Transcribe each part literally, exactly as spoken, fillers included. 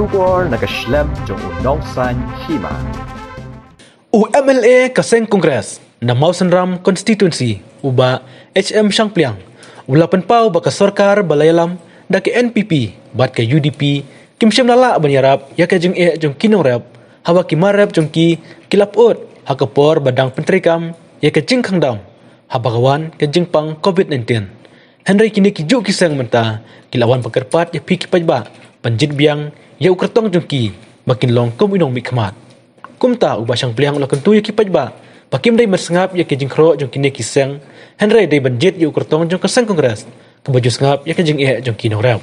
Khubor na ka shlem jong u Nongsaiñ Hima. U M L A ka seng Congress na Mawsynram Constituency, u Bah H M Shangpliang, u la pynpaw ba ka sorkar ba la ïalam da ka N P P bad ka U D P kim shym la lah ban ïarap ïa ka jingeh jong ki nongrep, haba ki mar rep jong ki ki la pyut ha ka por ba dang pyntreikam ïa ka jingkhang dam haba ka wan ka jingpang covid nineteen. Hynrei kine ki juh ki seng mynta ki la wan ba kyrpad ïa phi ki paidbah ban jied biang ïa u kyrtong jong ki ba kin long kum u nongmihkhmat. Kumta u Bah Shangpliang u la kyntu ïa ki paidbah ba kim dei ban sngap ïa ki jingkhroh jong kine ki seng, hynrei dei ban jied ïa u kyrtong jong ka seng Congress kaba ju sngap ïa ka jingeh jong ki nongrep.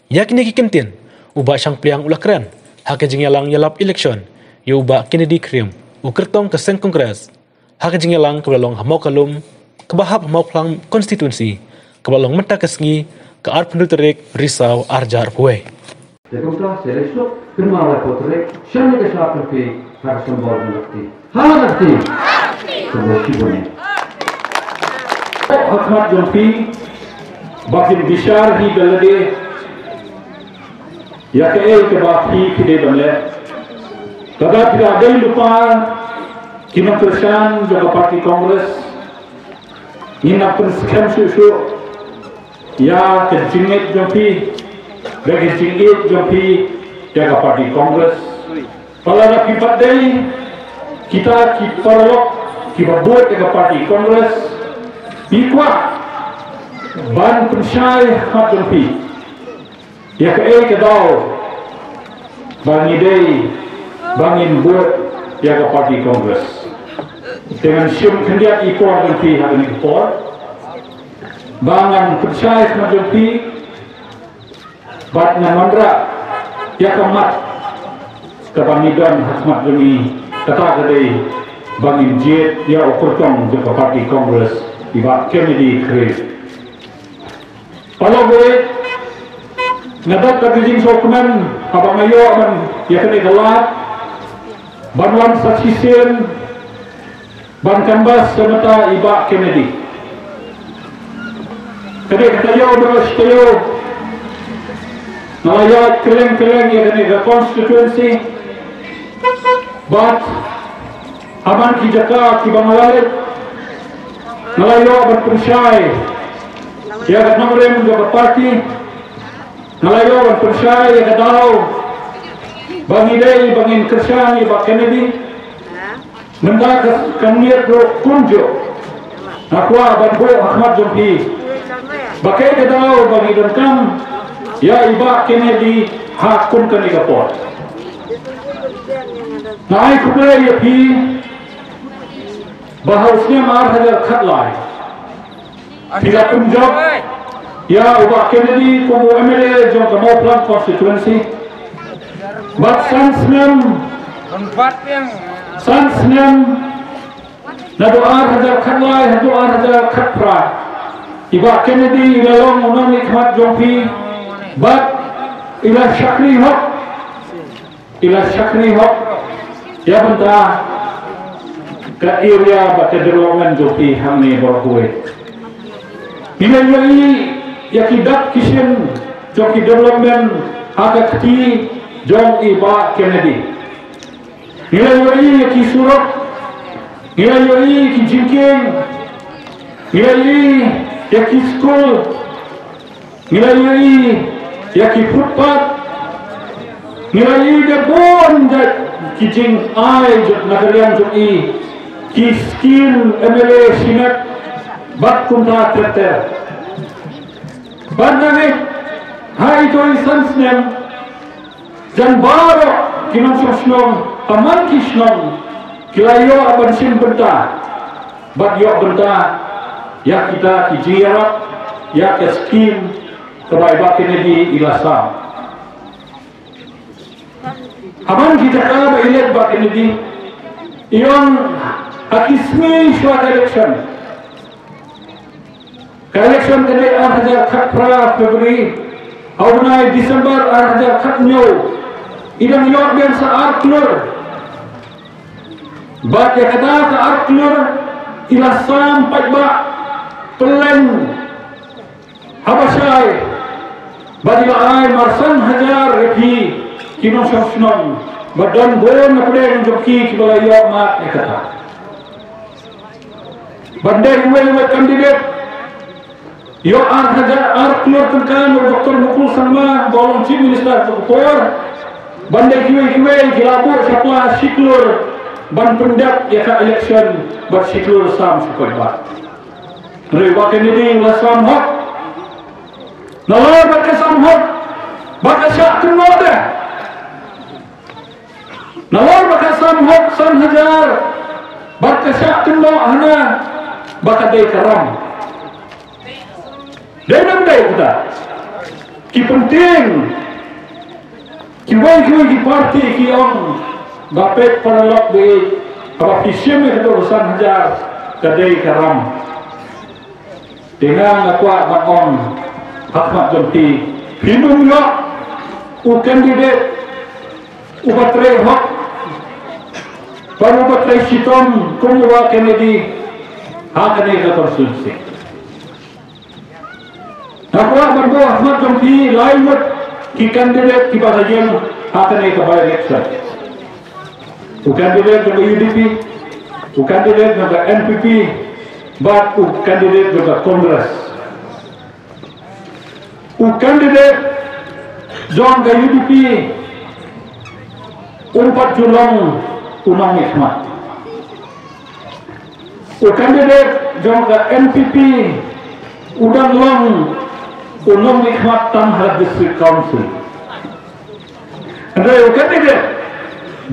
Ïa kine ki kyntien u Bah Shangpliang u la kren ha ka jingïalang ïalap election ïa u Bah Kennedy Khyriem, u kyrtong ka seng Congress, ha ka jingïalang kaba la long ha Mawkalum, kaba hap ha Mawphlang Constituency, kaba la long mynta ka sngi, ka arphew tarik Risaw arhajar arphew wei. Te kumta, sa leit suk, kynmaw la putrik, shan ïa ka sha pynphi, ha ka symbol jong ka kti. Ha ka kti. Symbol shibun. Ha khmat jong phi, ba kin bishar hi da lade, ïa kaei kaba phi phi dei ban leh. Lada phi la dei lypa ki nongkyrshan jong ka party Congress, ngin nang pynskhem shuh shuh ïa ka jingngeit jong phi, bad ka jingngeit jong phi ïa ka party Congress. Ba lada phi pat dei kita ki paralok kiba bud ïa ka party Congress, phi kwah ban pynshai ha khmat jong phi ïa kaei ka daw ba ngi dei ba ngin bud ïa ka party Congress. Te ngan shim khyndiat i por jong phi ha kane ka por ba ngan pynshai ha khmat jong phi, bad ngan wanrah ïa ka mat kaba ngi don ha khmat jong ngi, kata ka dei ba ngin jied ïa u kyrtong jong ka party Congress, i Bah Kennedy Khyriem. Paralok baieit, nga dap da ka jingsngewkmen haba nga ïoh ban ïa kane ka lad ban wan sa shisien ban canvass sa mynta i Bah Kennedy. Ka dei kata ïoh baroh shi taïew nga la ïaid kylleng kylleng ïa kane ka constituency. Bad ha man ki jaka kiba nga la leit, nga la ïoh ban pynshai ïa ka nongrim jong ka party. Nga la ïoh ban pynshai ïa ka daw ba ngi dei ba ngin kyrshan ïa i Bah Kennedy. Mynta ka, ka miet ruh kumjuh nga kwah ban buh ha khmat jong phi ba kaei ka daw ba ngi donkam ïa i Bah Kennedy ha kum kane ka por. Nga ai khublei ïa phi ba ha u snem ar hajar khatlai phi la pynjop ïa u Bah Kennedy kum u M L A jong ka Mawphlang constituency. Bad san snem, san snem, naduh ar hajar khatlai haduh ar hajar khatphra, i Bah Kennedy i la long u nongmihkhmat jong phi bad i la shakri hok, i la shakri hok ïa bynta ka area bad ka development jong phi hangne baroh kawei. Ngi la ïohi ïa ki dak ki shin jong ki development ha ka kti jong i Bah Kennedy. Ngi la ïohi ïa ki surok, ngi la ïohi ïa ki jingkieng, ngi la ïohi ïa ki skul, ngi la ïohi ïa ki footpath, ngi la ïohi da bun jait ki jingai jong na ka liang jong i, ki skim M L A shimet bad kumta ter ter. Bad nangne ha ito i san snem, jan baroh ki nongshong shnong ha man ki shnong ki la ïoh ban shim bynta bad ïoh bynta ïa kita ki jingïarap ïa ka skim kaba i Bah Kennedy i la sam. Ha man ki jaka ba i leit Bah Kennedy, i ong ha ki sngi shuwa ka election, ka election ka dei ar hajar khatphra February, ha u bnai December ar hajar khathynñiew, i dang ïoh biang sa ar klur. Bad ïa kata ka ar klur i la sam paidbah pynleng haba shai, bad i la ai mar san hajar ïa phi ki nongshong shnong ba don bun na pdeng jong ki kiba la ïoh mad ïa kata. Ban dei uwei uwei candidate ïoh ar hajar ar klur tyngka na u Doctor Mukul Sangma ba long Chief Minister ka por. Ban dei kiwei kiwei ki la buh shapla shi klur ban pyndep ïa ka election bad shi klur sam shi koit bad. Hynrei Bah Kennedy u la sam hok. Nalor ba ka sam hok ba ka shah kynnoh de. Nalor ba ka sam hok san hajar ba ka shah kynnoh hana ba ka dei ka ram. Dei nang dei kita ki penting. Kiwei kiwei ki parti ki ong ba peit paralok dei ba phi shim ïa ka dor san hajar ka dei ka ram. Te nga nga kwah ban ong ha khmat jong phi, phin ym ïoh u candidate uba trei hok bad uba trei shitom kum u Bah Kennedy ha kane ka constituency. Nga kwah ban buh ha khmat jong phi lai ngut ki candidate kiba la ïeng ha kane ka by-election. U candidate jong ka U D P, u candidate jong ka N P P, bad u candidate jong ka Congress. U candidate jong ka U D P um pat ju long u nongmihkhmat. U candidate jong ka N P P u dang long u nongmihkhmat tang ha District Council. Hynrei u candidate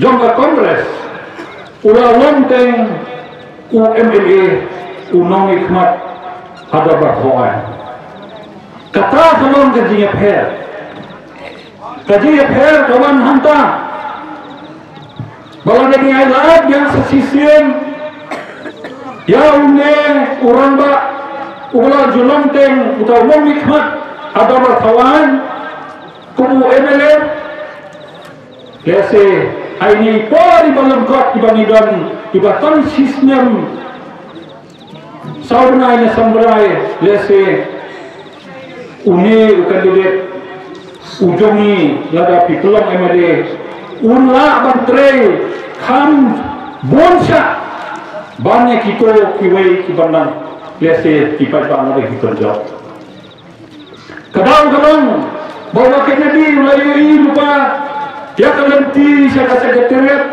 jong ka Congress u la long teng u M L A u nongmihkhmat ha Dorbar Thawaiñ. Kata ka long ka jingïapher. Ka jingïapher ka wan hangta ba lada ngi ailad biang sa shisien ïa une u rangbah uba la ju long teng uta u nongmihkhmat ha Dorbar Thawaiñ kum u M L A. Lehse ha ine i por iba lyngkot iba ngi don iba tang shisnem saw bnai ne san bnai, lehse une u candidate u jong ngi lada phi pynlong M L A un lah ban trei kham bun shah ban ïa kito kiwei kiban dang, lehse ki paidbah lada ki pynjop. Ka daw ka long ba u Bah Kennedy u la ïohi lypa ïa ka lynti sha ka Secretariat.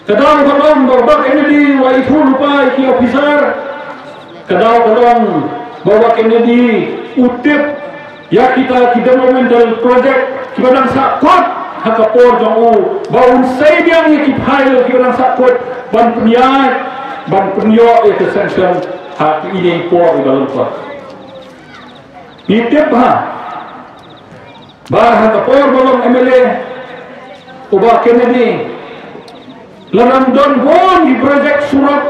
Ka daw ka long ba u Bah Kennedy u la ithuh lypa ïa ki officer. Ka daw ka long ba u Bah Kennedy u tip ïa kita ki developmental project kiba dang sah kut ha ka por jong u, ba un sei biang ïa ki file kiba dang sah kut ban pynïaid, ban pynïoh ïa ka sanction ha ki ine i por iba lyngkot. Ngi tip bha ba ha ka por ba long M L A u Bah Kennedy la nang don bun ki project surok,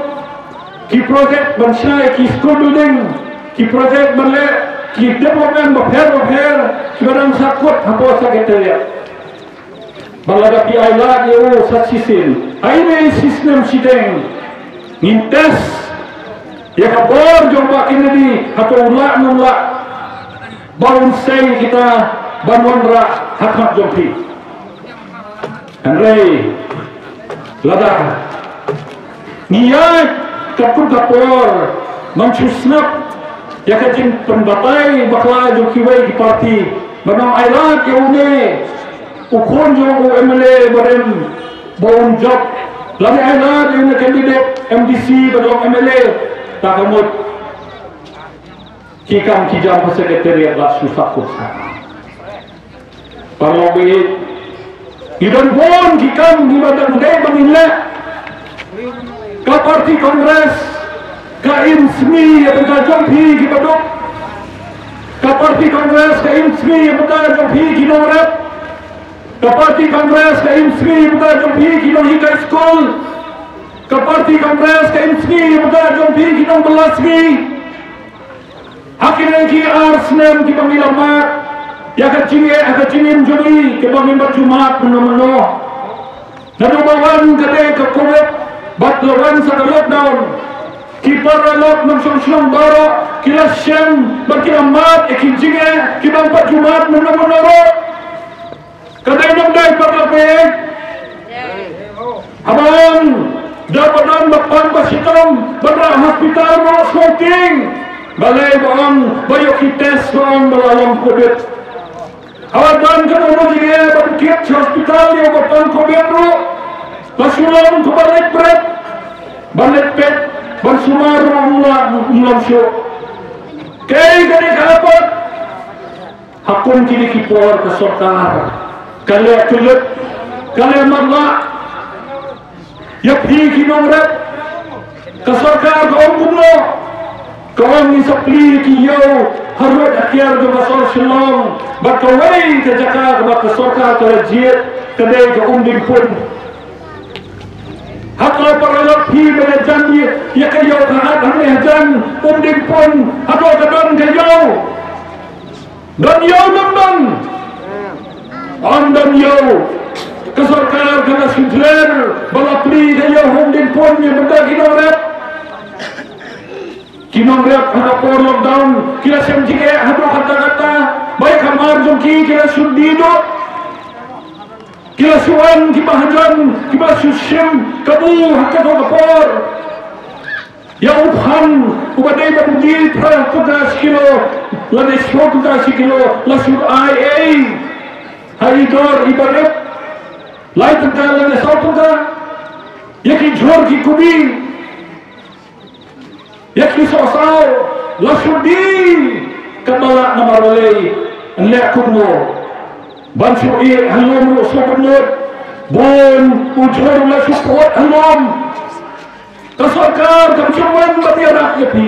ki project ban shna ïa ki school building, ki project ban leh ki development bapher bapher kiba dang sah kut hapoh Secretariat. Ba lada phi ailad ïa u sa shisien ha ine i shisnem shiteng, ngin test ïa ka bor jong u Bah Kennedy hato u lah ne um lah ba un sei kita ban wanrah ha khmat jong phi. Hynrei lada ngi ïaid katkum ka por ban shu sngap ïa ka jingpynbatai bakla jong kiwei ki parti ban ong ailad ïa une u khun jong u M L A barim ba un jop, lada ailad ïa une candidate M D C ban long M L A, ta ka mut ki kam ki jam ha Secretariat la shu sah kut sah. Paralok baieit, ngi don bun ki kam kiba dang dei ba ngin leh. Ka parti Congress ka im sngi ïa bynta jong phi kiba duk. Ka parti Congress ka im sngi ïa bynta jong phi ki nongrep. Ka parti Congress ka im sngi ïa bynta jong phi ki nonghikai skul. Ka parti Congress ka im sngi ïa bynta jong phi ki nongbylla sngi. Ha kine ki ar snem kiba ngi la mad ïa ka jingeh ha ka jingim jong ngi kiba ngim pat ju mad mynno mynno. Naduh ba wan ka dei ka Covid bad la wan sa ka lockdown, ki paralok nongshong shnong baroh ki la shem bad ki la mad ïa ki jingeh kiba ngim pat ju mad mynno mynno ruh. Ka dei nang dei pat la phi. Haba ong da ba don ba pang ba shitom ba na hospital ba smoking. Balei ba ong ba ïoh ki test ba ong ba la long covid. Haba don ka nongmynjur ba kit hospital ïa ba pang covid ruh. Ba shu long ka ba leit bret ba leit pet ba sumar ruh ym la ym long shuh. Kei ka dei ka apat. Ha kum kine ki por ka sorkar ka leh kyllut ka leh matlah ïa phi ki nongrep. Ka sorkar ka ong kumno? Ka ong ngin sa plie ki ïew harud hakiar jong ka sor Shillong bad kawei ka jaka kaba ka sorkar ka la jied ka dei ka Umdingpun. Ha ka paralok phi ba la jan ïa ka ïew ka hat hangne hajan Umdingpun hato ka don ka ïew. Don ïew don don. Ym don ïew. Ka sorkar ka la shu declare ba la plie ka ïew ha Umdingpun ïa bynta ki nongrep. Ki nongrep ha ka por lockdown ki la shem jingeh haduh katta katta. Ba ïa ka mar jong ki ki la shu die duh. Ki la shu wan kiba hajan kiba shu shim kabu ha kato ka por. Ïa u phan uba dei ban die phra tyngka shi kilo lane saw tyngka shi kilo la shu ai ei ha i dor iba rep lai tyngka lane saw tyngka. Ïa ki jhur ki kubi ïa ki sohsaw la shu die. Kaba lah namar balei? Yn leh kumno? Ban shu ïeh ha lum ruh shu bynnud. Bun u jhur la shu phuh ha lum. Ka sorkar kam shym wan ban ïarap ïa phi.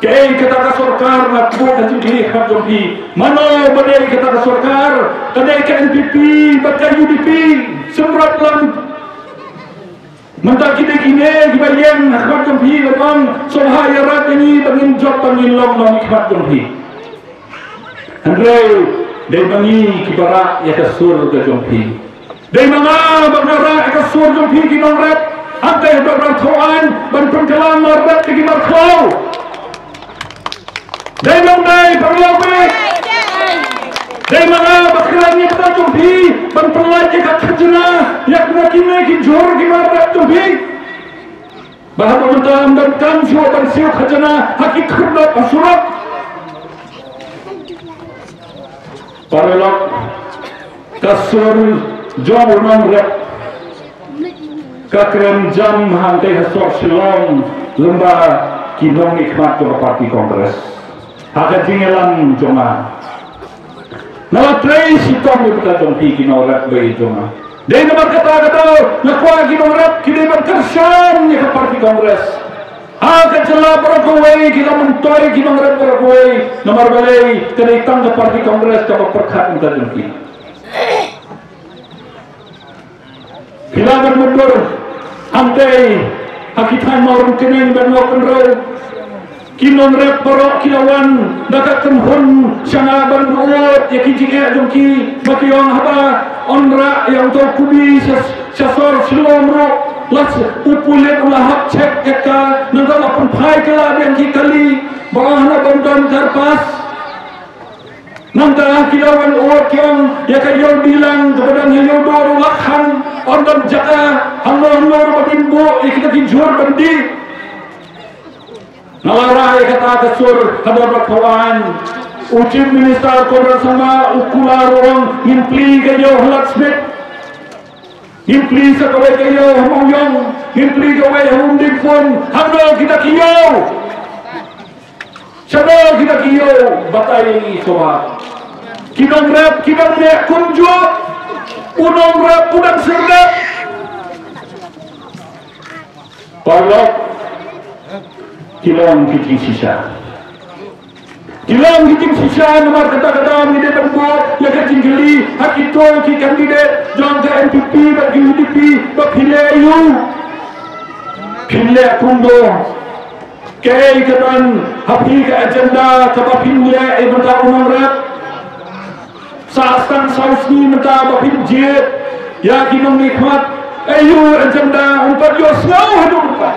Kaei kata ka sorkar? Nga kdew ka jingkylli ha khmat jong phi. Mano ba dei kata ka sorkar? Ka dei ka N P P bad ka U D P. Sngewbha lang. Mynta ki dei kine kiba ïeng ha khmat jong phi ban ong sngewbha ïarap ïa ngi ba ngin jop ba ngin long nongmihkhmat jong phi. Hynrei dei ma ngi kiba rah ïa ka sur ka jong phi. Dei ma nga ba nga rah ïa ka sur jong phi ki nongrep. Hangta ba nga thaw aiñ ban pynkylla marbet ïa ki markhlaw. Dei nang dei paralok phi. Dei ma nga ba kren ïa ka jong phi ban pynlait ïa ka khajna ïa kine ki jhur ki marbet jong phi. Ba haba mynta ym donkam shuh ban siew khajna ha ki khyrdop ha surok. Paralok, ka sur jong u nongrep ka kren jam hangtei ha sor Shillong lem bad ki nongmihkhmat jong ka party Congress. Ha ka jingïalam jong nga, nga la trei shitom ïa kata jong phi ki nongrep ba ïeit jong nga. Dei namar kata ka daw nga kwah ki nongrep ki dei ban kyrshan ïa ka party Congress. Ha ka jylla baroh kawei ki la myntoi ki nongrep baroh kawei. Namar balei? Ka dei tang ka party Congress kaba pyrkhat ïa kata jong ki. Phi lah ban mutdur hangtei ha ki thaiñ Mawryngkneng bad Mawkynrew. Ki nongrep baroh ki la wan da ka kynhun sha nga ban bud ïa ki jingeh jong ki. Ba ki ong haba yn rah ïa uto u kubi sha, sha sor Shillong ruh la u pulit u la hap check ïa ka, nangta la pynphai kylla biang ki kali ba ong hana ba ym don kyrpass. Nangta ki la wan ot ki ong ïa ka ïew dilang kaba don ha ïew dur u la khang, ym don jaka hangno hangno ruh ba kin buh ïa kita ki jhur ban die. Nga la rah ïa kata ka sur ha Dorbar Thawaiñ. U Chief Minister Conrad Sangma u kular u ong ngin plie ka ïew ha Ladspik. Ngin plie sa kawei ka ïew ha Mawïong. Ngin plie kawei ha Umdingpun. Hangno kita ki ïew? Shano kita ki ïew? Batai ïa ngi shuwa. Ki nongrep ki dang neh kumjuh. U nongrep u dang syrnep. Paralok, ki long ki jingshisha. Ki long ki jingshisha namar kata ka daw ngi dei ban buh ïa ka jingkylli ha kito ki candidate jong ka N P P bad ka U D P ba phi leh aïu? Phi leh kumno? Kaei ka don ha phi ka agenda kaba phin leh ïa bynta u nongrep? Sa tang saw sngi mynta ba phin jied ïa ki nongmihkhmat. Aïu agenda? Ym pat ïohsngew haduh mynta.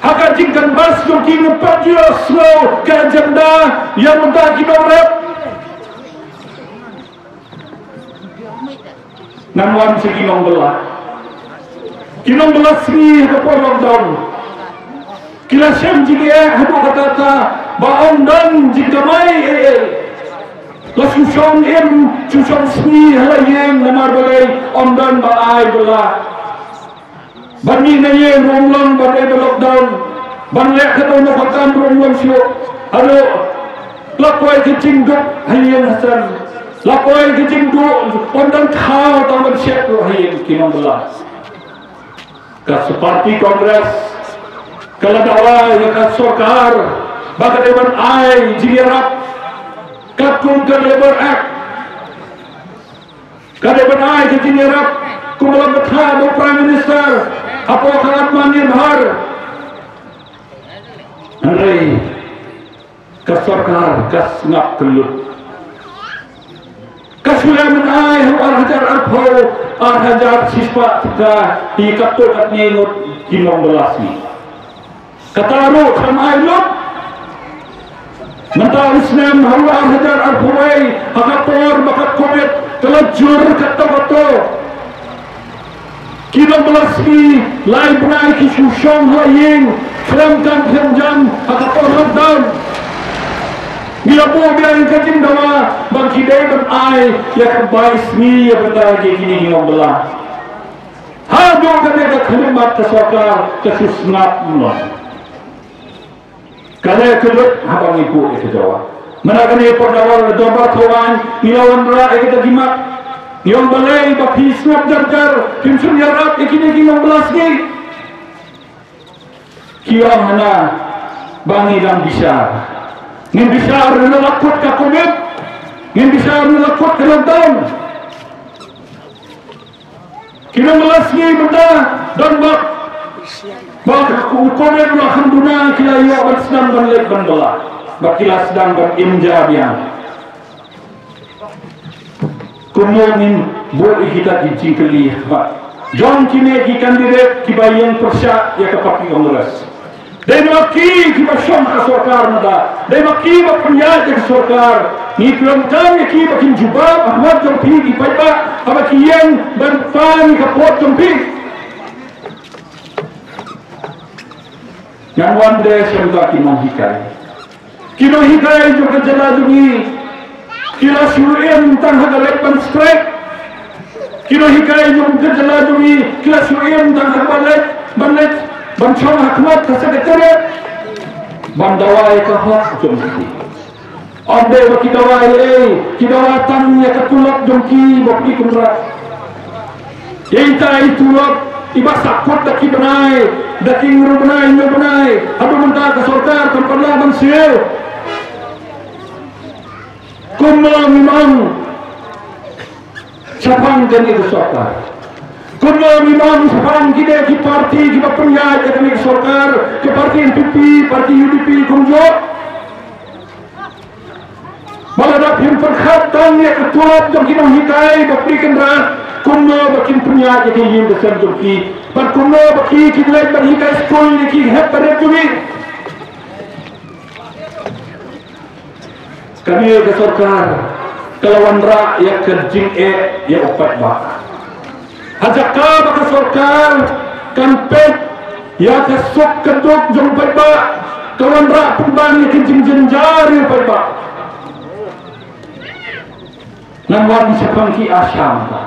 Ha ka jingcanvass jong ki ym pat ïohsngew ka agenda ïa bynta ki nongrep. Ngan wan sha ki nongbylla. Ki nongbylla sngi ha ka por lockdown ki la shem jingeh haduh katta katta ba ym don jingkamai ei ei. La shu shong im shu shong sngi ha la ïing namar balei? Ym don ba ai bylla. Ban mih na ïing ruh ym long, ban dei ba lockdown, ban leh katto katne ka kam ruh ym long shuh. Haduh la poi ka jingduk ha ïing ha sem, la poi ka jingduk, ym don thaw tang ban shet ruh ha ïing ki nongbylla. Ka party Congress ka la dawa ïa ka sorkar ba ka dei ban ai jingïarap katkum ka Labour Act. Ka dei ban ai ka jingïarap kumba la bthah da u Prime Minister hapoh ka Atmanirbhar. Hynrei ka sorkar ka sngap kyllut. Ka shu leh ban ai ha u ar hajar arphew, ar hajar shispah tyngka ïa katto katne ngut ki nongbylla sngi. Kata ruh kam ai lut. Mynta u snem ha u ar hajar arphew wei, ha ka por ba ka Covid ka la jur katto katto, ki nongbylla sngi lai bnai ki shu shong ha ïing khlem kam khlem jam ha ka por lockdown. Ngi la buh biang ka jingdawa ba ki dei ban ai ïa ka bai sngi ïa kata ki kine ki nongbylla. Haduh kane ka khlieh mat ka sorkar ka shu sngap noh. Ka leh kyllut haba ngi buh ïa ka dawa. Mynta kane por dawa, dorbar thawaiñ ngi la wanrah ïa ka dagimat. Ngi ong balei ba phi sngap jar jar, phim shym ïarap ïa kine ki nongbylla sngi. Ki ong hana ba ngi dang bishar. Ngin bishar na la kut ka Covid. Ngin bishar na la kut ka lockdown. Ki nongbylla sngi mynta don bad ba u Covid u la kham duna, ki la ïoh ban sdang ban leit ban bylla, ba ki la sdang ban im ja biang. Kumno ngin buh ïa kita ki jingkylli ba jong kine ki candidate kiba ïeng pyrshah ïa ka party Congress. Dei ma ki kiba shong ha sorkar mynta, dei ma ki ba pynïaid ïa ka sorkar. Ngi kyrpad ïa ki ba kin jubab ha khmat jong phi ki paidbah haba ki ïeng ban pan ïa ka vote jong phi. Ngan wan de sha ki nonghikai. Ki nonghikai jong ka jylla jong ngi ki la shu im tang ha ka leit ban strike. Ki nonghikai jong ka jylla jong ngi ki la shu im tang ha ka leit ban leit ban shong ha khmat ka secretariat ban dawa ïa ka hok jong ki. Ym dei ba ki dawa ei ei, ki dawa tang ïa ka tulop jong ki ba ki kumra. Ïa ita i tulop iba sahkut da ki bnai, da ki hynriew bnai, hynñiew bnai. Haduh mynta ka sorkar kam pat lah ban siew. Kumno ngim ong shaphang kane ka sorkar? Kumno ngim ong shaphang kine ki party kiba pynïaid ïa kane ka sorkar, ka party N P P, party U D P kumjuh? Ba lada phim pyrkhat tang ïa ka tulop jong ki nonghikai ba phi kynrad, kumno ba kin pynïaid ïa ka ïing ka sem jong ki? Bad kumno ba ki kin leit ban hikai skul ïa ki hep barit jong ki? Kane ka sorkar ka la wanrah ïa ka jingeh ïa u paidbah. Ha jaka ba ka sorkar kan peit ïa ka suk ka duk jong u paidbah, ka wanrah pynban ïa ka jingjynjar ïa u paidbah. Ngan wan shaphang ki ASHA mynta.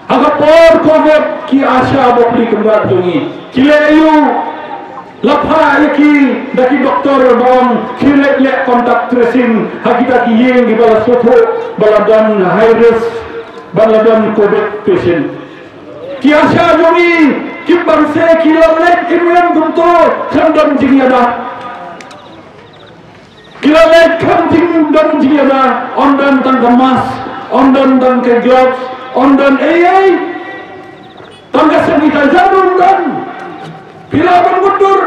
Ha ka por Covid ki ASHA bad ki kynrad jong ngi ki leh aïu? La phah ïa ki da ki doktor ba ong ki leit leh contact tracing ha kita ki ïing kiba la sngewthuh ba la don high risk, ba la don Covid patient. Ki ASHA jong ngi ki ban se ki la leit im lem kumto khlem don jingïada. Ki la leit khlem jing don jingïada, ym don tang ka mask, ym don tang ka gloves, ym don ei ei. Tang ka sanitizer ruh ym don. Phi lah ban mutdur.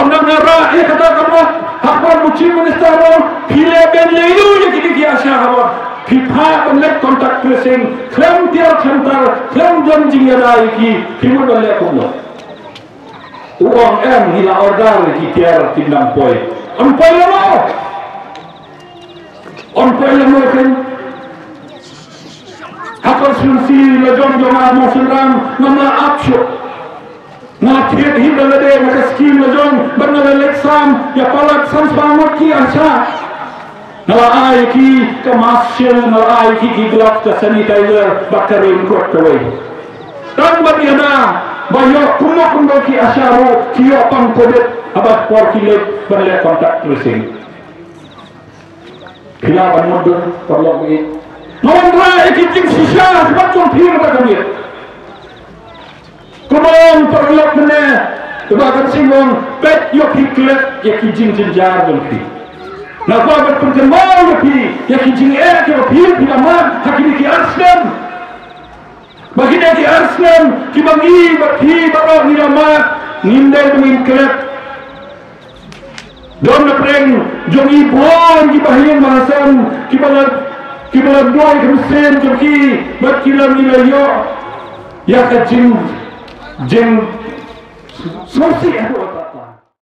Ym don nga rah ïa kata ka mut, ha khmat u Chief Minister ruh, phi leh ban leh aïu ïa kine ki ASHA haba phi phah ban leit contact tracing, khlem tiar khlem tar, khlem don jingïada ïa ki, phi mut ban leh kumno? U ong em, ngi la order ki tiar kin nang poi. Ym poi lano. Ym poi lano kin. Sngewsih la jong jong nga mo shynrang, ngam lah ap shuh. Nga thied hi da lade na ka skim la jong, bad nga la leit sam ïa palat san spah ngut ki ASHA. Nga la ai ki ka mask shield, nga la ai ki ki gloves, ka sanitizer bad ka raincoat kawei. Tang bad ïa na ba ïoh kumno kumno ki ASHA ruh ki ïoh pang covid haba por ki leit ban leh contact tracing. Phi lah ban mutdur, paralok baieit. Nga wanrah ïa ki jingshisha shaphang jong phi, ba ka miet. Kumba ong paralok mynne, ba ka sing ong, peit ïoh phi klet ïa ki jingjynjar jong phi. Nga kwah ban pynkynmaw ïa phi ïa ki jingeh kiba phi, phi la mad ha kine ki ar snem. Ba kine ki ar snem kiba ngi bad phi baroh ngi la mad, ngim dei ba ngin klet. Don na pdeng jong ngi bun kiba ha ïing ba ha sem, kiba la, kiba la duh ïa ka mynsiem jong ki bad ki la, ngi la ïoh ïa ka jing, jing sngewsih haduh katta.